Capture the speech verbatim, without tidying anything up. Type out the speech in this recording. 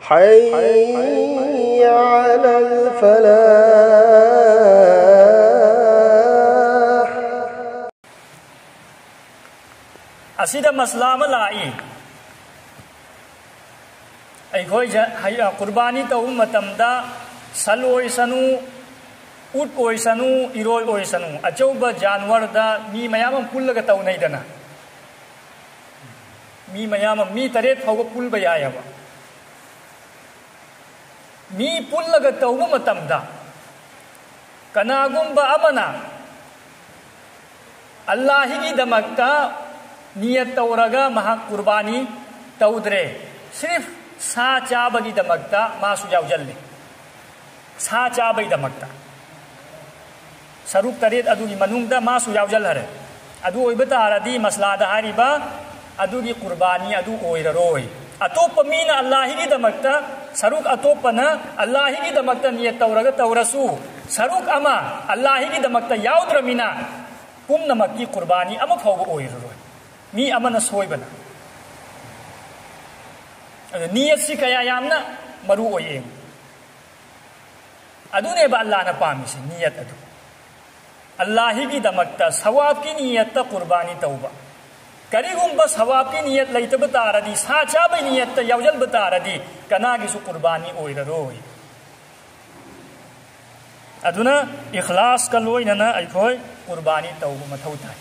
حي على الفلاح. ꯑꯁꯤꯗ ꯃꯁꯂꯥ ꯑꯃ ꯂꯥꯛꯏ꯫ ꯑꯩꯈꯣꯏ ꯖ-, ꯍꯩ-, ꯑ, ꯀꯨꯔꯕꯥꯅꯤ ꯇꯧꯕ ꯃꯇꯝꯗ ꯁꯟ ꯑꯣꯏꯁꯅꯨ, ꯎꯠ ꯑꯣꯏꯁꯅꯨ, ꯏꯔꯣꯏ ꯑꯣꯏꯁꯅꯨ, ꯑꯆꯧꯕ ꯖꯥꯟꯋꯔꯗ ꯃꯤ ꯃꯌꯥꯝ ꯑꯃ ꯄꯨꯜꯂꯒ ꯇꯧꯅꯩꯗꯅ꯫ ꯃꯤ ꯃꯌꯥꯝ ꯑꯃ, ꯃꯤ ꯇꯔꯦꯠ ꯐꯥꯎꯕ ꯄꯨꯟꯕ ꯌꯥꯏꯑꯕ꯫ ꯃꯤ ꯄꯨꯜꯂꯒ ꯇꯧꯕ ꯃꯇꯝꯗ ꯀꯅꯥꯒꯨꯝꯕ ꯑꯃꯅ ꯑꯜꯂꯥꯍꯤꯒꯤꯗꯃꯛꯇ ꯅꯤꯌꯠ ꯇꯧꯔꯒ ꯃꯍꯥꯛ ꯀꯨꯔꯕꯥꯅꯤ ꯇꯧꯗ꯭ꯔꯦ, ꯁꯤꯔꯐ ꯁꯥ ꯆꯥꯕꯒꯤꯗꯃꯛꯇ ꯃꯥꯁꯨ ꯌꯥꯎꯁꯤꯜꯂꯦ꯫ ꯁꯥ ꯆꯥꯕꯒꯤꯗꯃꯛꯇ ꯁꯔꯨꯛ ꯇꯔꯦꯠ ꯑꯗꯨꯒꯤ ꯃꯅꯨꯡꯗ ꯃꯥꯁꯨ ꯌꯥꯎꯁꯤꯜꯂꯔꯦ꯫ ꯑꯗꯨ ꯑꯣꯏꯕ ꯇꯥꯔꯗꯤ ꯃꯁꯂꯥꯗ ꯍꯥꯏꯔꯤꯕ ꯑꯗꯨꯒꯤ ꯀꯨꯔꯕꯥꯅꯤ ꯑꯗꯨ ꯑꯣꯏꯔꯔꯣꯏ꯫ ꯑꯇꯣꯞꯄ ꯃꯤꯅ ꯑꯜꯂꯥꯍꯤꯒꯤꯗꯃꯛꯇ, ꯁꯔꯨꯛ ꯑꯇꯣꯞꯄꯅ ꯑꯜꯂꯥꯍꯤꯒꯤꯗꯃꯛꯇ ꯅꯤꯌꯠ ꯇꯧꯔꯒ ꯇꯧꯔꯁꯨ, ꯁꯔꯨꯛ ꯑꯃ ꯑꯜꯂꯥꯍꯤꯒꯤꯗꯃꯛꯇ ꯌꯥꯎꯗ꯭ꯔꯃꯤꯅ ꯄꯨꯝꯅꯃꯛꯀꯤ ꯀꯨꯔꯕꯥꯅꯤ ꯑꯃꯐꯥꯎꯕ ꯑꯣꯏꯔꯔꯣꯏ꯫ ꯃꯤ ꯑꯃꯅ ꯁꯣꯏꯕꯅ꯫ ꯑꯗꯨ ꯅꯤꯌꯠꯁꯤ ꯀꯌꯥ ꯌꯥꯝꯅ ꯃꯔꯨ ꯑꯣꯏꯌꯦ꯫ ꯑꯗꯨꯅꯦꯕ ꯑꯜꯂꯥꯍꯅ ꯄꯥꯝꯃꯤꯁꯦ, ꯅꯤꯌꯠ ꯑꯗꯨ꯫ ꯑꯜꯂꯥꯍꯤꯒꯤꯗꯃꯛꯇ ꯁꯋꯥꯕꯀꯤ ꯅꯤꯌꯠꯇ ꯀꯨꯔꯕꯥꯅꯤ ꯇꯧꯕ꯫ ꯀꯔꯤꯒꯨꯝꯕ ꯁꯋꯥꯕꯀꯤ ꯅꯤꯌꯠ ꯂꯩꯇꯕ ꯇꯥꯔꯗꯤ, ꯁꯥ ꯆꯥꯕꯒꯤ ꯅꯤꯌꯠꯇ ꯌꯥꯎꯁꯤꯟꯕ ꯇꯥꯔꯗꯤ, ꯀꯅꯥꯒꯤꯁꯨ ꯀꯨꯔꯕꯥꯅꯤ ꯑꯣꯏꯔꯔꯣꯏ꯫ ꯑꯗꯨꯅ ꯏꯈꯂꯥꯁꯀ ꯂꯣꯏꯅꯅ ꯑꯩꯈꯣꯏ ꯀꯨꯔꯕꯥꯅꯤ ꯇꯧꯕ ꯃꯊꯧ ꯇꯥꯏ꯫